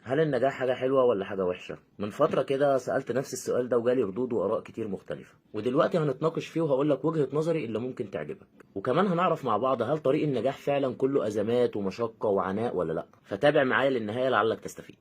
هل النجاح حاجة حلوة ولا حاجة وحشة؟ من فترة كده سألت نفس السؤال ده وجالي ردود وآراء كتير مختلفة، ودلوقتي هنتناقش فيه وهقول لك وجهة نظري اللي ممكن تعجبك، وكمان هنعرف مع بعض هل طريق النجاح فعلا كله أزمات ومشقة وعناء ولا لأ. فتابع معايا للنهاية لعلك تستفيد.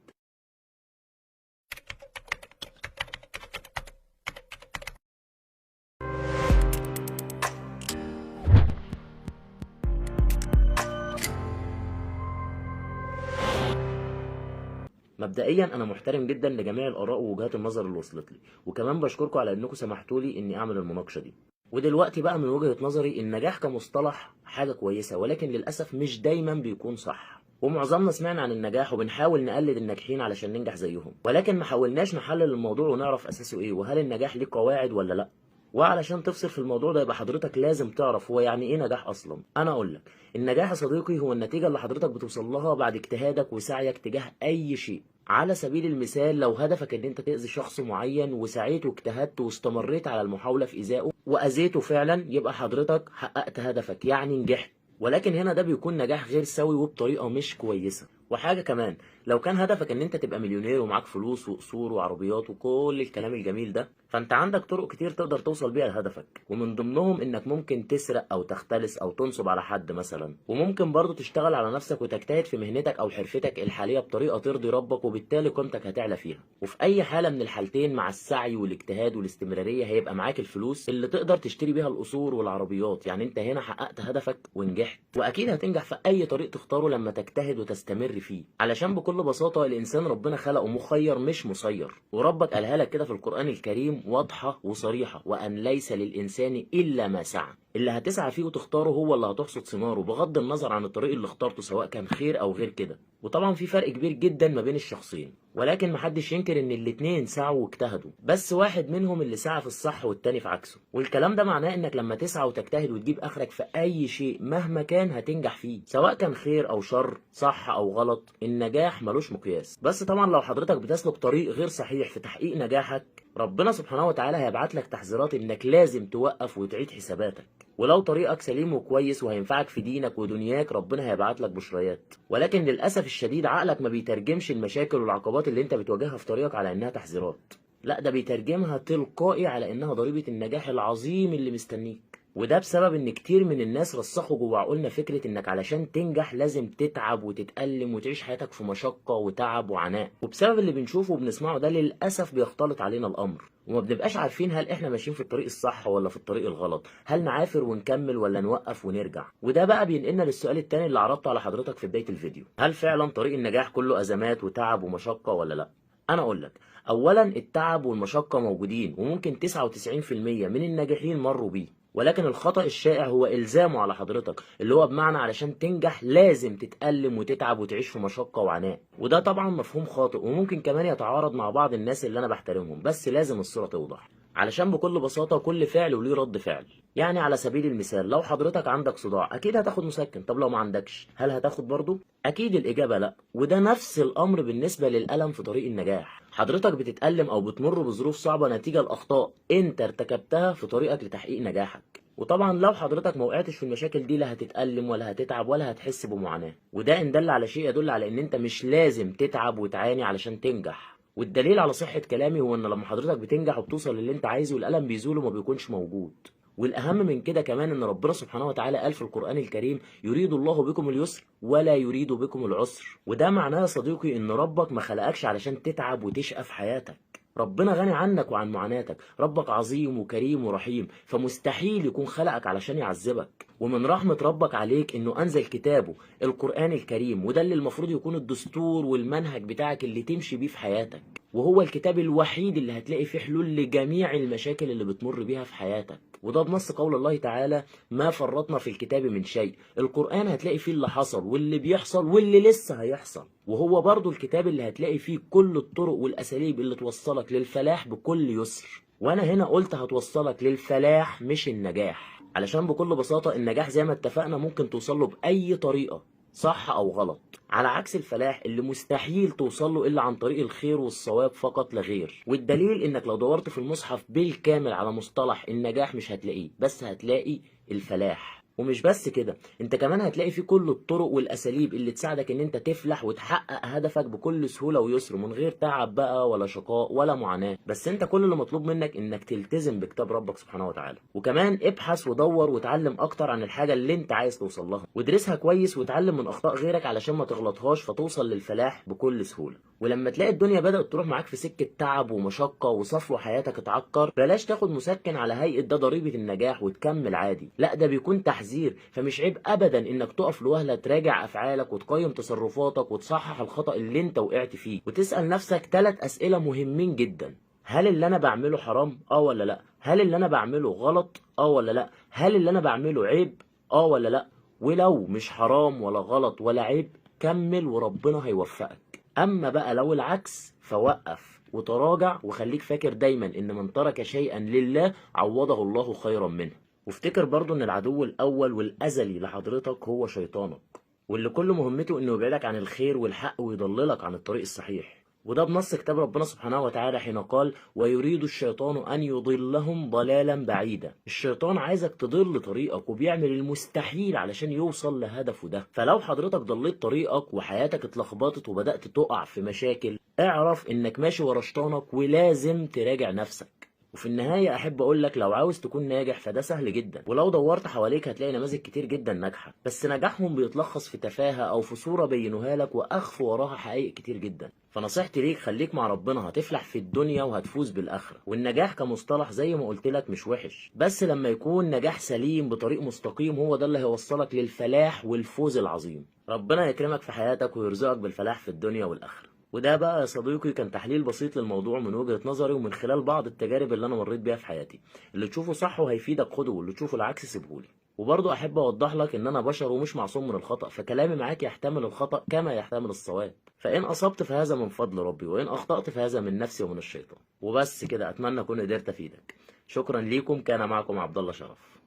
مبدئيا انا محترم جدا لجميع الاراء ووجهات النظر اللي وصلت لي، وكمان بشكركم على انكم سمحتوا لي اني اعمل المناقشة دي. ودلوقتي بقى من وجهة نظري النجاح كمصطلح حاجة كويسة، ولكن للاسف مش دايما بيكون صح. ومعظمنا سمعنا عن النجاح وبنحاول نقلد الناجحين علشان ننجح زيهم، ولكن ما حاولناش نحلل الموضوع ونعرف اساسه ايه، وهل النجاح ليه قواعد ولا لا. وعلشان تفصل في الموضوع ده يبقى حضرتك لازم تعرف هو يعني ايه نجاح اصلا. انا اقول لك النجاح يا صديقي هو النتيجة اللي حضرتك بتوصل لها بعد اجتهادك وسعيك تجاه اي شيء. على سبيل المثال لو هدفك ان انت تأذي شخص معين وسعيت واجتهدت واستمريت على المحاولة في ايذائه واذيته فعلا، يبقى حضرتك حققت هدفك، يعني نجحت. ولكن هنا ده بيكون نجاح غير سوي وبطريقة مش كويسة. وحاجة كمان، لو كان هدفك ان انت تبقى مليونير ومعاك فلوس وقصور وعربيات وكل الكلام الجميل ده، فانت عندك طرق كتير تقدر توصل بيها لهدفك، ومن ضمنهم انك ممكن تسرق او تختلس او تنصب على حد مثلا، وممكن برضو تشتغل على نفسك وتجتهد في مهنتك او حرفتك الحالية بطريقة ترضي ربك، وبالتالي قيمتك هتعلى فيها. وفي اي حالة من الحالتين مع السعي والاجتهاد والاستمرارية هيبقى معاك الفلوس اللي تقدر تشتري بيها القصور والعربيات، يعني انت هنا حققت هدفك ونجحت. واكيد هتنجح في اي طريق تختاره لما تجتهد وتستمر فيه، علشان بكل بساطة الإنسان ربنا خلقه مخير مش مسير، وربك قالها لك كده في القرآن الكريم واضحة وصريحة، وأن ليس للإنسان إلا ما سعى. اللي هتسعى فيه وتختاره هو اللي هتحصد ثماره، بغض النظر عن الطريق اللي اخترته سواء كان خير أو غير كده. وطبعا في فرق كبير جدا ما بين الشخصين، ولكن محدش ينكر ان الاتنين سعوا واجتهدوا، بس واحد منهم اللي سعى في الصح والتاني في عكسه. والكلام ده معناه انك لما تسعى وتجتهد وتجيب اخرك في اي شيء مهما كان هتنجح فيه، سواء كان خير او شر، صح او غلط، النجاح ملوش مقياس. بس طبعا لو حضرتك بتسلك طريق غير صحيح في تحقيق نجاحك، ربنا سبحانه وتعالى هيبعت لك تحذيرات انك لازم توقف وتعيد حساباتك. ولو طريقك سليم وكويس وهينفعك في دينك ودنياك، ربنا هيبعت لك بشريات. ولكن للأسف الشديد عقلك ما بيترجمش المشاكل والعقبات اللي انت بتواجهها في طريقك على انها تحذيرات، لا ده بيترجمها تلقائي على انها ضريبة النجاح العظيم اللي مستنيك. وده بسبب ان كتير من الناس رسخوا جوه عقولنا فكرة انك علشان تنجح لازم تتعب وتتألم وتعيش حياتك في مشقة وتعب وعناء. وبسبب اللي بنشوفه وبنسمعه ده للأسف بيختلط علينا الأمر، وما بنبقاش عارفين هل احنا ماشيين في الطريق الصح ولا في الطريق الغلط، هل نعافر ونكمل ولا نوقف ونرجع. وده بقى بينقلنا للسؤال التاني اللي عرضته على حضرتك في بداية الفيديو، هل فعلا طريق النجاح كله أزمات وتعب ومشقة ولا لا؟ انا اقول لك اولا التعب والمشقة موجودين، وممكن 99% من الناجحين مروا بيه، ولكن الخطأ الشائع هو إلزامه على حضرتك، اللي هو بمعنى علشان تنجح لازم تتألم وتتعب وتعيش في مشقة وعناء. وده طبعا مفهوم خاطئ، وممكن كمان يتعارض مع بعض الناس اللي أنا بحترمهم، بس لازم الصورة توضح، علشان بكل بساطة كل فعل وليه رد فعل. يعني على سبيل المثال لو حضرتك عندك صداع أكيد هتاخد مسكن، طب لو ما عندكش هل هتاخد برضه؟ أكيد الإجابة لأ. وده نفس الأمر بالنسبة للألم في طريق النجاح. حضرتك بتتألم أو بتمر بظروف صعبة نتيجة لأخطاء أنت ارتكبتها في طريقك لتحقيق نجاحك. وطبعا لو حضرتك ما وقعتش في المشاكل دي لا هتتألم ولا هتتعب ولا هتحس بمعاناة، وده إن دل على شيء يدل على إن أنت مش لازم تتعب وتعاني علشان تنجح. والدليل على صحة كلامي هو إن لما حضرتك بتنجح وبتوصل للي أنت عايزه الألم بيزول وما بيكونش موجود. والأهم من كده كمان إن ربنا سبحانه وتعالى قال في القرآن الكريم يريد الله بكم اليسر ولا يريد بكم العسر. وده معناه يا صديقي إن ربك ما خلقكش علشان تتعب وتشقى في حياتك، ربنا غني عنك وعن معاناتك، ربك عظيم وكريم ورحيم، فمستحيل يكون خلقك علشان يعذبك. ومن رحمة ربك عليك إنه أنزل كتابه القرآن الكريم، وده اللي المفروض يكون الدستور والمنهج بتاعك اللي تمشي بيه في حياتك، وهو الكتاب الوحيد اللي هتلاقي فيه حلول لجميع المشاكل اللي بتمر بيها في حياتك. وده بنص قول الله تعالى ما فرطنا في الكتاب من شيء. القرآن هتلاقي فيه اللي حصل واللي بيحصل واللي لسه هيحصل، وهو برضو الكتاب اللي هتلاقي فيه كل الطرق والأساليب اللي توصلك للفلاح بكل يسر. وأنا هنا قلت هتوصلك للفلاح مش النجاح، علشان بكل بساطة النجاح زي ما اتفقنا ممكن توصله بأي طريقة صح أو غلط، على عكس الفلاح اللي مستحيل توصله إلا عن طريق الخير والصواب فقط لا غير. والدليل إنك لو دورت في المصحف بالكامل على مصطلح النجاح مش هتلاقيه، بس هتلاقي الفلاح. ومش بس كده، انت كمان هتلاقي فيه كل الطرق والاساليب اللي تساعدك ان انت تفلح وتحقق هدفك بكل سهولة ويسر، من غير تعب بقى ولا شقاء ولا معاناة. بس انت كل اللي مطلوب منك انك تلتزم بكتاب ربك سبحانه وتعالى، وكمان ابحث ودور وتعلم اكتر عن الحاجة اللي انت عايز توصل لها، وادرسها كويس وتعلم من اخطاء غيرك علشان ما تغلطهاش فتوصل للفلاح بكل سهولة. ولما تلاقي الدنيا بدأت تروح معاك في سكة تعب ومشقة وصفو حياتك اتعكر، بلاش تاخد مسكن على هيئة ده ضريبة النجاح وتكمل عادي، لا ده بيكون تحذير. فمش عيب ابدا انك تقف لوهلة تراجع افعالك وتقيم تصرفاتك وتصحح الخطأ اللي انت وقعت فيه، وتسأل نفسك 3 اسئلة مهمين جدا. هل اللي انا بعمله حرام؟ اه ولا لا؟ هل اللي انا بعمله غلط؟ اه ولا لا؟ هل اللي انا بعمله عيب؟ اه ولا لا؟ ولو مش حرام ولا غلط ولا عيب كمل وربنا هيوفقك. اما بقى لو العكس فوقف وتراجع، وخليك فاكر دايما ان من ترك شيئا لله عوضه الله خيرا منه. وافتكر برضو ان العدو الاول والازلي لحضرتك هو شيطانك، واللي كل مهمته انه يبعدك عن الخير والحق ويضللك عن الطريق الصحيح. وده بنص كتاب ربنا سبحانه وتعالى حين قال: ويريد الشيطان أن يضلهم ضلالا بعيدا. الشيطان عايزك تضل طريقك وبيعمل المستحيل علشان يوصل لهدفه ده. فلو حضرتك ضليت طريقك وحياتك اتلخبطت وبدأت تقع في مشاكل، اعرف انك ماشي ورا شيطانك ولازم تراجع نفسك. وفي النهاية أحب أقولك لو عاوز تكون ناجح فده سهل جدا، ولو دورت حواليك هتلاقي نماذج كتير جدا ناجحة، بس نجاحهم بيتلخص في تفاهة أو في صورة بينوها لك وأخفوا وراها حقائق كتير جدا. فنصيحتي ليك خليك مع ربنا، هتفلح في الدنيا وهتفوز بالآخرة. والنجاح كمصطلح زي ما قلت لك مش وحش، بس لما يكون نجاح سليم بطريق مستقيم هو ده اللي هيوصلك للفلاح والفوز العظيم. ربنا يكرمك في حياتك ويرزقك بالفلاح في الدنيا والآخرة. وده بقى يا صديقي كان تحليل بسيط للموضوع من وجهة نظري ومن خلال بعض التجارب اللي انا مريت بيها في حياتي. اللي تشوفه صح وهيفيدك خده، واللي تشوفه العكس سيبهولي. وبرضه احب اوضح لك ان انا بشر ومش معصوم من الخطأ، فكلامي معاك يحتمل الخطأ كما يحتمل الصواب. فإن أصبت فهذا من فضل ربي، وإن أخطأت فهذا من نفسي ومن الشيطان. وبس كده، أتمنى أكون قدرت أفيدك. شكرا ليكم، كان معكم عبد الله شرف.